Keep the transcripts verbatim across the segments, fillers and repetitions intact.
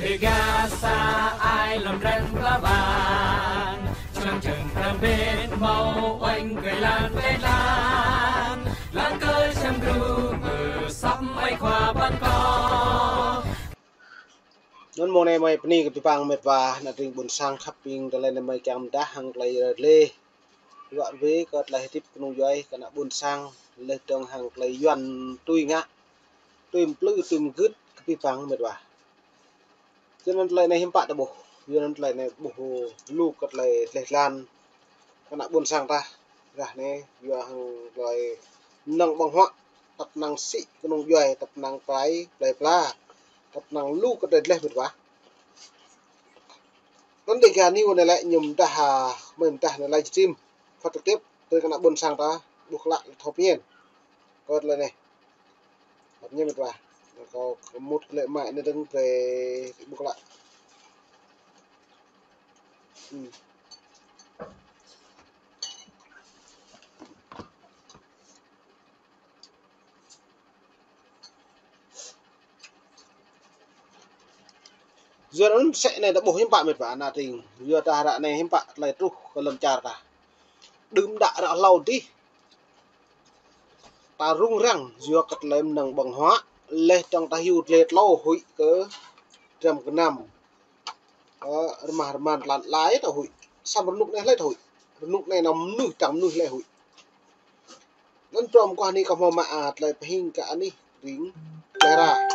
Rơgah sa ai lŏm drăng pla bang, čơnăng čơng pơrăm bĕt hmâo uănh kơi lan kơi lan, lăng kơ čăm gru mơsăp mơi khua păn kơ. Anŭn mông anai mơi bơni kơ abih bang met wa, ană tring ƀôn sang khăp ƀing, tơlơi anai mơi kiăng pơdah hăng tơlơi rơlê. Ruă rơwe kơ tơlơi hơdip kơnung djuai kơ ană ƀôn sang, laih dơ̆ng hăng tơlơi Yuan tui ngă, tui mplư, tui mơgưt kơ abih bang met wa. Yua anŭn tơlơi anai hiư̆m pă ta ƀuh, yua anŭn tơlơi anai ƀuh lu kơ tơlơi dleh dlan kơ ană ƀôn sang ta. Ră anai yua hăng tơlơi mơnơ̆ng ƀơ̆ng huă, tăp năng sĭ kơnung djuai, tăp năng prai plơi pla, tăp năng lu kơ tơlơi dleh met wa. Anŭn Dega News anai lĕ ñu pơdah, mơi pơdah anai live stream phát trực tiếp brơi kơ ană ƀôn sang ta ƀuh klă thâo pơñen. Kơ tơlơi anai. Hăp ñe met wa. Kâo mŭt klĕ mă anai dơ̆ng brơi ƀuh klă. Hmm. Yua anŭn sĕ anai ta ƀuh hiư̆m pă met wa ană tring. Yua ta ră anai hiư̆m pă tơlơi truh kơ lŏn čar ta. Đưm đă ră hlâo adih ta rŭng răng yua kơ tơlơi mơnơ̆ng ƀơ̆ng huă, laih dơ̆ng ta hyu dlê tlâo huĭ kơ dram gơnam. Ơ, rơmah rơman tơlan lai ta huĭ. Samơ̆ rơnŭk anai hlơi ta huĭ. Rơnŭk anai anăm mơnuih, dăng mơnuih hlơi huĭ. Anŭn prŏm kơ anai kâo hmâo mă, a, tơlơi pơhing kơ anih ring tơlơi hra.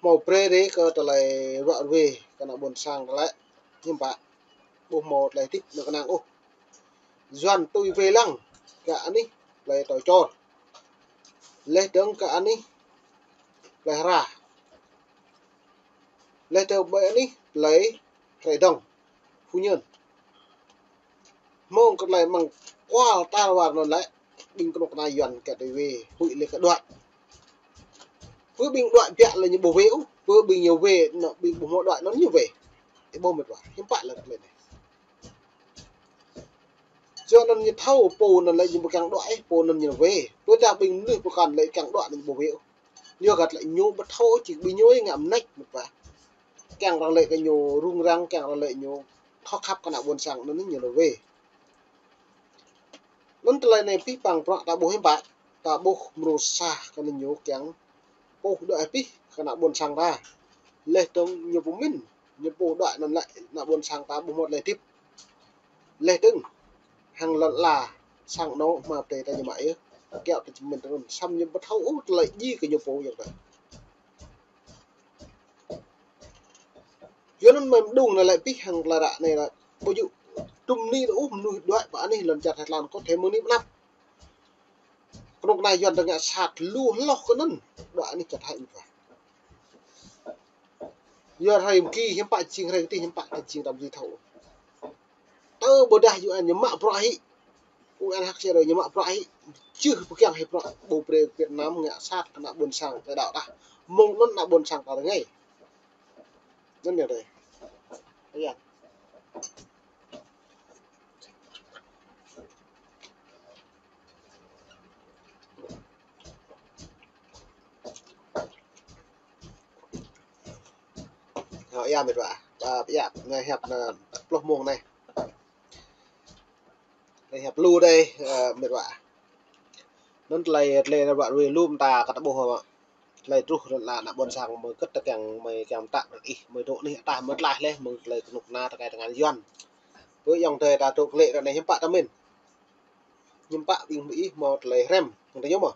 Hmâo brơi rê kơ tơlơi ruă rơwe kơ ană ƀôn sang tơlơi hiư̆m pă. Ƀu hmâo tơlơi hơdip anŏ kơnang ôh. Yuan tui wai lăng kơ anih tơlơi tơčor. Laih dơ̆ng kơ anih tơlơi hra. Laih dơ̆ng ƀơi anih tơlơi hrơi dơ̆ng. Phu nhân. Mơ̆ng kơ tơlơi mơ̆ng kual tar war anŭn lĕ, ƀing kơnuk kơna Yuan kơ tơlơi wai, huĭ lĕ kơ đuaĭ. Pơ ƀing đuaĭ biă lĕ ñu ƀu wai ôh, pơ ƀing ñu wai, anŏ ƀing ƀu hmâo đuaĭ anŭn ñu wai. Ih ƀuh met wa, hiư̆m pă lĕ tơlơi anai. Yua anŭn ñu thâo pô anŭn lĕ ñu ƀu kiăng đuaĭ, pô anŭn ñu wai. Pơ ta ƀing mơnuih pơkŏn lĕ kiăng đuaĭ anŭn ñu ƀu wai ôh. Yua kơ tơlơi ñu ƀu thâo či ƀing ñu ngă mơneč met wa. Kiăng arăng lĕ kơ ñu rŭng răng, kiăng arăng lĕ ñu thâo khăp kơ ană ƀôn sang anŭn ñu lĕ wai. Anŭn tơlơi anai abih bang bruă ta ƀuh hiư̆m pă, ta ƀuh mrô sa kơ anŭn ñu kiăng puh đuaĭ abih kơ ană ƀôn sang ta. Laih dơ̆ng ñu pơmĭn, ñu puh đuaĭ anŭn lĕ ană ƀôn sang ta ƀu hmâo tơlơi hơdip. Laih dơ̆ng hăng lŏn ala sang anŏ hmua pơdai ta ñu mă yơh. Kiăo ta či pơmĭn tui anŭn, samơ̆ ñu ƀu thâo ôh tơlơi djai kơ ñu pô yơh ta. Yua anŭn mơi mơđung anai lĕ abih hăng tơlơi ră anai lĕ ƀu djơ̆ tum ni ôh mơnuih đuaĭ pơ anih lŏn čar Thái Lan kơ thê mơ̆ng ni pơnăp. Kơnuk kơna Yuan ta ngă sat lu hloh kơ anŭn đuaĭ anih čar Thái met wa. Yua hrơi mơ̆ng ki hiư̆m pă jing hrơi kơdih hiư̆m pă ta jing ta ƀu thâo. Tơ ƀôdah Yuan ñu mă bruă hĭ. Ung an hak sơrơ ñu mă bruă hĭ. Čưh pơkiăng hĭ bruă ƀu brơi Việt Nam ngă sat kơ ană ƀôn sang ta đaŏ tah. Mơ̆ng anŭn ană ƀôn sang ta rơngai. Anŭn yơh tơi. Ơ yă. Ơ yă met wa. Ba, ba, yă, anai hiăp anai pluh mông anai. Tơlơi hiăp lu dih, ơ, met wa. Anŭn tơlơi, tơlơi ruă rơwe lu mơta kơ ta ƀuh mơ̆. Tơlơi truh anŭn lĕ ană ƀôn sang mơi kơ̆t ta kiăng, mơi kiăng pơtă brơi ih, mơi dŏ anih ataih mơi tlaih laih, mơ̆ng tơlơi kơnuk kơna tơkai tơngan Yuan. Pơ ayŏng adơi ta dŏ klĕ ră anai hiư̆m pă ta mĭn. Hiư̆m pă ƀing ih hmâo tơlơi hrăm, hăng ta ñu mơ̆.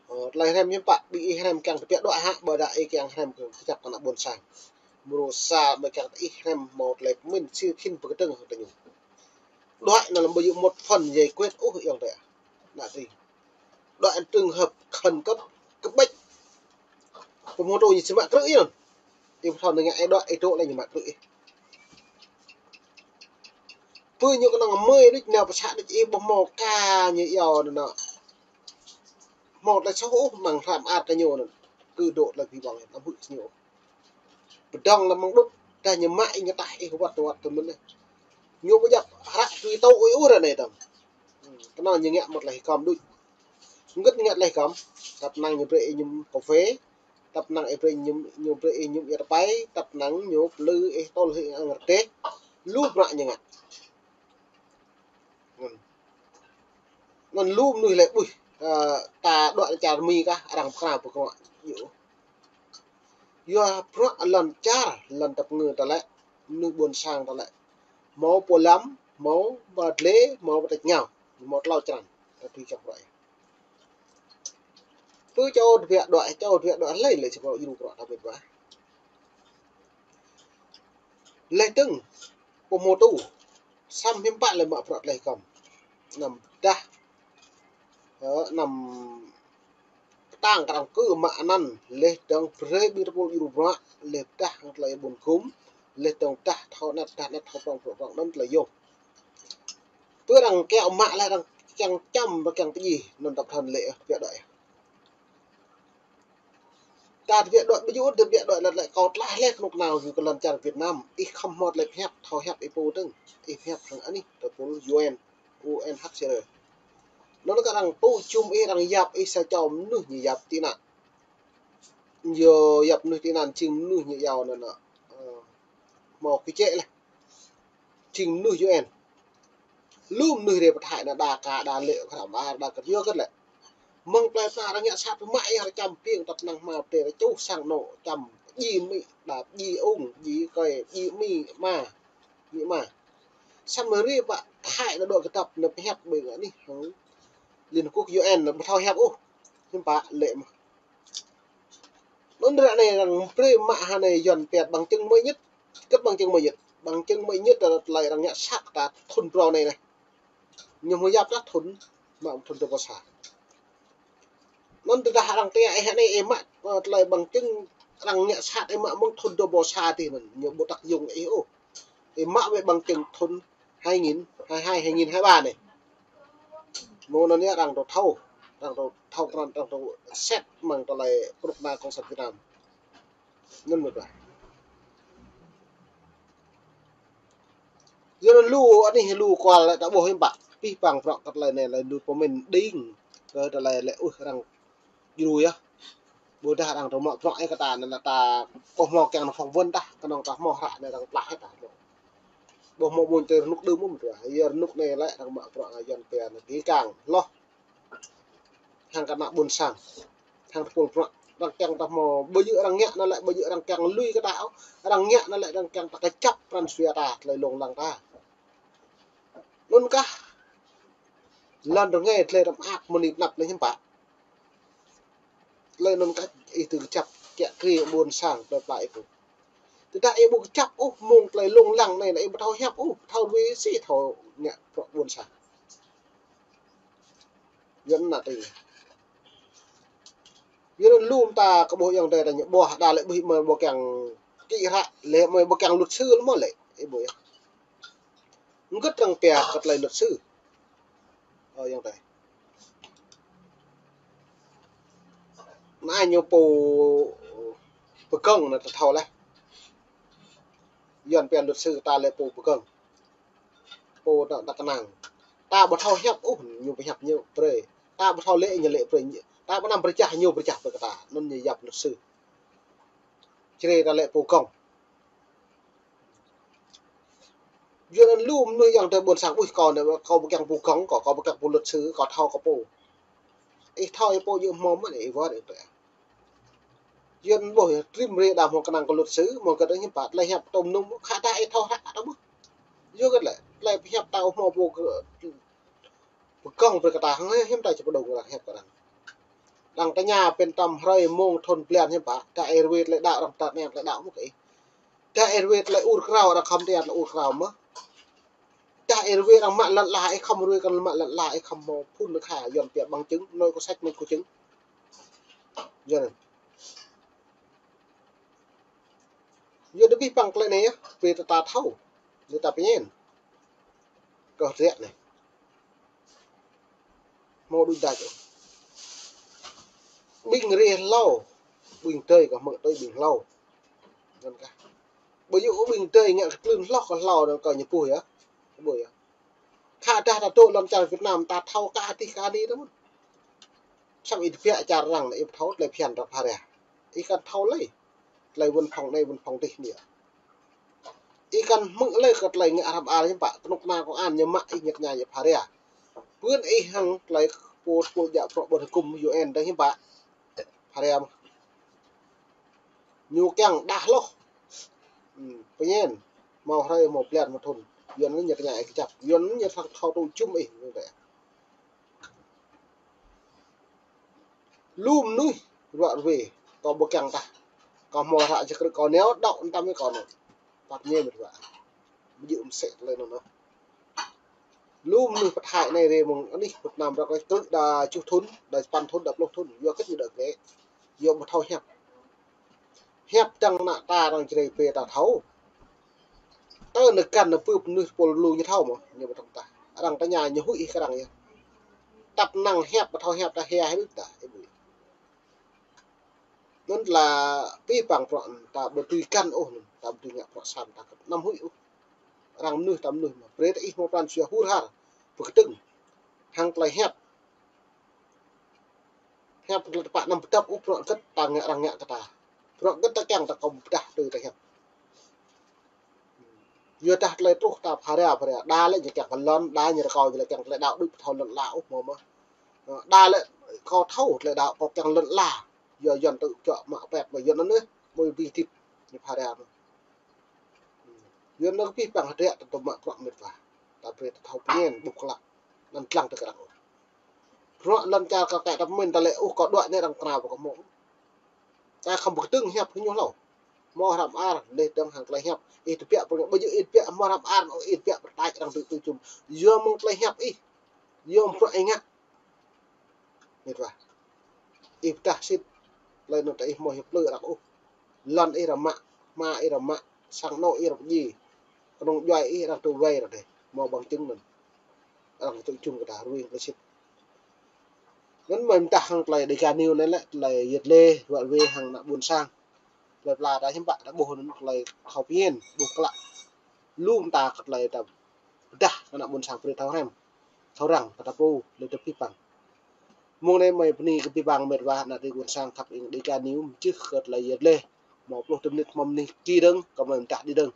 Ơ, tơlơi hrăm hiư̆m pă ƀing ih hrăm kiăng tơbiă đuaĭ hă, ƀôdah ih kiăng hrăm kơ kơjăp kơ ană ƀôn sang. Mrô sa mơi kiăng ih hrăm hmâo tơlơi pơmĭn sĭt khĭn pơkơdơ̆ng hăng ta ñu. Đuaĭ anŭn lăm ƀơi yŭ một phần giải quyết ôh ayŏng adơi. Ană tring. Đuaĭ trường hợp khẩn cấp, cấp bách. Pơmô tô ñu či mă krư̆ yơh. Ih pơthâo anai ngă ih đuaĭ ih dŏ lĕ ñu mă krư̆ ih. Pơ ñu kơnơ̆ng mơi đôč nao pơsă đôč ih ƀu hmâo ka ñu iâu anŭn. Hmâo tơlơi soh ôh mơ̆ng hrăm ar kơ ñu anŭn. Kơ dŏ tơlơi bi ƀong anăm huĭ ñu. Pơdơ̆ng lăm mơ̆ng đŭt, dah ñu mă ih ñu taih ih wăt wăt tơ mơ̆n. Ñu ƀu djăp hră tui tŏ ih ôh ră anai tơm. Kơnơ̆ng ñu ngă mơ̆ tơlơi hơgŏm đôč. Ngơ̆t ngă tơlơi hơgŏm, tăp năng ñu brơi ih ñŭm kaphê, Tăp năng ih brơi ñu, ñu brơi ih ñu ia tơpai, tăp năng ñu plư ih tơl hĭ ang rơdêh. Lu bruă ñu ngă. Ngăn. Ngăn lu mơnuih lĕ ƀuh, ơ, ta đuaĭ čar Mi kah, arăng pơkra pơkra. Yua bruă lŏn čar, lŏn tăp ngơ ta lĕ, mơnuih ƀôn sang ta lĕ. Hmâo pô lăm, hmâo ba dlê, hmâo ba tĕč ngao, hmâo tlâo črăn. Ta tui čŏk bruă. Pơ čô tơbiă đuaĭ, čô tơbiă đuaĭ hlơi lĕ či pô djru bruă ta mĭt wa. Leh dơ̆ng, pô hmâo tu, samơ̆ hiư̆m pă lĕ mă bruă tơlơi kăm. Anăm pơdah, ơ, anăm pơtang kơ arăng kơ mă anăn, leh dơ̆ng brơi ƀing tơpul djru bruă, leh pơdah hăng tơlơi ƀun gum, leh dơ̆ng pơdah thâo anet, pơdah anet thâo prŏng, prŏng, prŏng, anŭn tơlơi yôm. Pơ arăng kiăng mă leh arăng kiăng čăm, arăng kiăng pơdjai, anŭn tăp thăn lĕ, ơ, tơbiă đuaĭ. Ta tơbiă đuaĭ ƀu djơ̆, tơbiă đuaĭ lăt lĕ kâo tlaih leh kơnuk kơna yua kơ lŏn čar Việt Nam. Ih khŏm hmâo tơlơi pơhiăp, thâo hiăp ih pô dơ̆ng. Ih pơhiăp hăng anih, tơpul U N, U N H C R. Anŭn kơ arăng tŭ jum ih, arăng yap ih sa čô mơnuih ñu yap tị nạn. Ñu yap mơnuih tị nạn jing mơnuih ñu iâu anŭn, ơ, hmâo kơčĕ leh. Jing mơnuih U N. Lu mơnuih rai pơthai ană đa ka, đa lĕ, kơ răm ar, đa kơ yua kơ lĕ. Mơ̆ng plei pla arăng ngă sat pơmă ih, arăng čăm piêng tăp năng hmâo pơdai, arăng čuh sang anŏ, čăm djai amĭ, đa djai ung, djai kơi, djai amĭ ama, amĭ ama. Samơ̆ rai pă thai ană đuaĭ kơdăp ană pơhiăp ƀing anih, hăng Liên Hợp Quốc U N ƀu thâo hiăp ôh. Hiư̆m pă lĕ mơ̆. Anŭn ră anai arăng brơi mă hă anai Yuan pia bằng chứng mới nhất. Kơ bằng chứng mới nhất. Bằng chứng mới nhất là tơlơi arăng ngă sat ta thŭn phrâo anai anai. Ñu hmâo yap ta thŭn, mă thŭn dua pluh sa. Anŭn tơdah arăng tơña ih anai ih mă, ơ, tơlơi bằng chứng arăng ngă sat ih mă mơ̆ng thŭn dua pluh sa tih anŭn. Ñu ƀu tăk yŭng ih ôh. Ih mă wơ̆t bằng chứng thŭn hai nghìn hai hai, hai nghìn hai ba anai. Mơ̆ng anŭn yơh arăng tŭ thâo, arăng tŭ thâo krăn, arăng tŭ sĕt mơ̆ng tơlơi kơnuk kơna Cộng sản Việt Nam. Anŭn mơ̆ kah. Yua anŭn lu anih lu kual lĕ ta ƀuh hiư̆m pă, pih pang prŏk kơ tơlơi anai lĕ lu pơmĭn đing, kơ tơlơi lĕ ôh arăng djru yơh. Ƀôdah arăng tŭ mă prŏk ih kơ ta anŭn lĕ ta ƀu hmâo kiăng nao phỏng vấn tah, kơnơ̆ng ta hmâo hră anai arăng plah ih tah. Ƀu hmâo ƀuñ tui rơnŭk đưm mơ̆n tah. Yua rơnŭk anai lĕ arăng mă prŏk ngă Yuan pia anai kĭ kang hloh. Hăng kơ ană ƀôn sang. Hăng tơpul prŏk. Arăng kiăng ta hmâo, ƀu djơ̆ arăng ngă anŭn lĕ, ƀu djơ̆ arăng kiăng lui kơ ta ôh. Arăng ngă anŭn lĕ, arăng kiăng ta kơjăp pran jua ta, tơlơi lông lăng ta. Anŭn kah, lŏn rơngai tơlơi răm ak mơni tơnap anai hiư̆m pă. Tơlơi anŭn kah ih tŭ kơjăp kiă kriê ƀôn sang plei pla ih pô. Tơdah ih ƀu kơjăp ôh mơ̆ng tơlơi lông lăng anai, ih ƀu thâo hiăp ôh, thâo ruai si thâo ngă prŏk ƀôn sang. Yuan ană tring. Yuan lu mơta kơ ƀuh ayŏng adơi ta ñu ƀuh đa lĕ ƀuh mơi ƀu kiăng kĭ hră, lĕ mơi ƀu kiăng luật sư lĕ mơ̆ lĕ. Ih ƀuh yơh. Hơget arăng pia kơ tơlơi luật sư. Ơ, ayŏng adơi. Anai ñu pô pơgơ̆ng anŭn ta thâo laih. Yuan pia luật sư ta lĕ pô pơgơ̆ng. Pô ta, ta kơnang. Ta ƀu thâo hiăp ôh, ñu pơhiăp ñu brơi. Ta ƀu thâo lĕ ñu lĕ brơi. Ta ƀu năm pơrơjah ñu pơrơjah brơi kơ ta. Anŭn ñu yap luật sư. Čơrê ta lĕ pô gơ̆ng. Yua anŭn lu mơnuih ayŏng adơi ƀôn sang ƀuh kâo anai, kâo ƀu kiăng pô gơ̆ng, kâo, kâo ƀu kiăng pô luật sư, kâo thâo kâo pô. Ih thâo ih pô yơh hmâo mơ̆n ih wơr ih brơi. Yuan ƀuh yơh, trim rê đa hmâo kơnang kơ luật sư, hmâo kơ tơlơi hiăp, tơlơi hiăp tơm nŭm, khă dah ih thâo hră ta ƀuh. Yua kơ lĕ, tơlơi pơhiăp ta ôh hmâo ƀu kơ, pơgơ̆ng brơi kơ ta, hăng hiư̆m ta či pơdŏng kơ arăng hiăp kơ arăng. Arăng tơña pơtăm hrơi mông thŭn blan hiư̆m pă, dah ih ruai tơlơi đaŏ arăng pơtă anai tơlơi đaŏ mơ̆ kơ ih. Dah ih ruai tơlơi ur krao arăng khŏm tơña tơlơi ur krao mơ̆. Dah ih ruai arăng mă lŏn ala, ih khŏm ruai kơ mă lŏn ala, ih khŏm hmâo phŭn kha Yuan pia bằng chứng, nói có sách nói có chứng. Yua anŭn. Yua anŭn abih bang tơlơi anai yơh, brơi ta thâo, brơi ta pơñen. Kơ hơdră anai. Hmâo đuaĭ đač ôh. Ƀing rê hlâo, ƀing adơi kơ hmư̆ tui ƀing hlâo. Anŭn kah. Ƀu djơ̆ ƀing adơi ngă kơ tlưn hloh kơ hlâo anŭn kơ ñu ƀuh yơh. Ƀuh yơh. Khă dah ta dŏ lŏn čar Việt Nam ta thâo kơ adih kơ anai tơ mơ̆n. Samơ̆ ih tơbiă čar arăng anai ih ƀu thâo tơlơi phiăn arăng pha rai. Ih kăn thâo lơi. Tơlơi văn phòng anai văn phòng adih anai. Ih kăn hmư̆ lơi kơ tơlơi ngă hrăm ar hiư̆m pă, kơnuk kơna công an ñu mă ih, ñu kơña ñu phara. Bươn ih hăng tơlơi pô tơpul djă bruă ƀơi hơkŭm U N đah hiư̆m pă. Phara mơ̆n. Ñu kiăng đah hloh. Hmm, pơñen. Hmâo hrơi hmâo blan hmâo thŭn. Yuan ñu kơña ih kơjăp. Yuan ñu thâo, thâo tŭ jum ih. Lu mơnuih ruă rơwe, kâo ƀu kiăng tah. Kâo hmâo hră čih krư̆ kâo nao đŏk anăm kâo nao. Pap ñe mĕt wa. Ƀu djơ̆ mơsĕ tơlơi anŭn ôh. Lu mơnuih pơthai anai rai mơ̆ng anih Việt Nam ră anai krư̆ đa tơjuh thŭn, đa sapăn thŭn, đa pluh thŭn. Yua kơ ñu đa kĕ. Yua ƀu thâo hiăp. Hiăp dăng ană ta arăng Jrai pê ta thâo. Tơ nơ̆ găn nơ̆ pưp mơnuih pôl lu ñu thâo mơ̆, ñu ƀu thâo tah. Arăng tơña ñu huĭ ih kơ arăng yơh. Tăp năng hiăp ƀu thâo hiăp ta hia hĭ ta, ih ƀuh. Anŭn lah pĭ păng bruă ta ƀu dưi găn ôh, ta ƀu dưi ngă bruă sam ta kơ anăm huĭ ôh. Arăng mơnuih ta mơnuih mơ̆. Brơi ta ih hmâo pran jua hur har, pơkơdơ̆ng. Hăng tơlơi hiăp. Hiăp tơlơi tơpă anăm pơdăp ôh bruă hơgĕt ta ngă arăng ngă kơ ta. Bruă hơgĕt ta kiăng ta kơ pơdah tui ta hiăp. Yua dah tơlơi truh ta phara phara. Đa lĕ ñu kiăng kơ lŏn, đa ñu rơkâo ñu lĕ kiăng tơlơi đaŏ đuč ƀu thâo lŏn ala ôh mơ̆ mơ̆. Đa lĕ kâo thâo tơlơi đaŏ kâo kiăng lŏn ala. Yua Yuan tŭ čuă mă pĕt mơ̆ Yuan anŭn neh, mơ̆ ƀu hơdip ñu phara mơ̆. Yuan anŭn pĭ păng hơdră ta tŭ mă bruă mĕt wa. Ta brơi ta thâo pơñen ƀuh klă. Anăm lăng tơ kơ arăng ôh. Bruă lŏn čar kơ kĕ ta pơmĭn ta lĕ ôh kơ đuaĭ anai arăng kơna ƀu kơ hmâo. Ta khŏm pơkơdơ̆ng hiăp hơñuh hlâo. Hmâo hrăm ar, leh dơ̆ng hăng tơlơi hiăp. Ih tơbiă pơrơngiă, ƀu djơ̆ ih tơbiă hmâo hrăm ar, ih tơbiă pơrơtač arăng tŭ tŭ jum. Yua mơ̆ng tơlơi hiăp ih. Yua mơ̆ng bruă ih ngă. Mĕt wa. Ih pơdah sĭt. Tơlơi anŭn ta ih hmâo hiăp plư arăng ôh. Lŏn ih arăng mă, hma ih arăng mă, sang anŏ ih arăng pơdjai. Kơnung djuai ih arăng tŭ wai arăng dêh. Hmâo bằng chứng anŭn. Arăng tŭ jum kơ ta ruing tơlơi sĭt. Anŭn mơ̆ mơdah hăng tơlơi Dega News anai lĕ tơlơi yet lê, ruă rơwe hăng ană ƀuôn sang. Tơlơi pla ta hiư̆m pă ta ƀuh anŭn tơlơi thâo pơñen, ƀuh klă. Lu mơta kơ tơlơi ta pơdah kơ ană ƀuôn sang brơi thâo hrăm. Thâo răng kơ ta pô, lĕ ta pĭ păng. Mơ̆ng anai mơi bơni kơ pĭ păng mĕt wa ană tơlơi ƀuôn sang khăp ing Dega News mơčih kơ tơlơi yet lê. Hmâo pluh tơmnit hmâo mơnih ki dơ̆ng, kơ mơi mơdah đĭ dơ̆ng.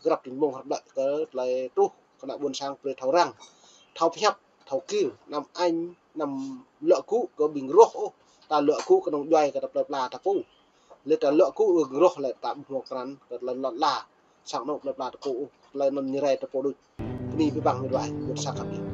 Grăp tĭng mông hrăp đăk kơ tơlơi truh kơ ană ƀuôn sang brơi thâo răng. Thâo pơhiăp, thâo kil, anăm añ, anăm luă gŭ kơ ƀing roh ôh. Ta luă gŭ kơnung djuai kơ ta plơi pla ta pô. Lĕ ta luă gŭ ƀing roh lĕ ta ƀu hmâo krăn kơ tơlơi lŏn ala. Sang anŏ plơi pla ta pô ôh. Tơlơi anŭn ñu rai ta pô đôč. Bơni pĭ păng mĕt wa, ƀuôn sang khăp ing.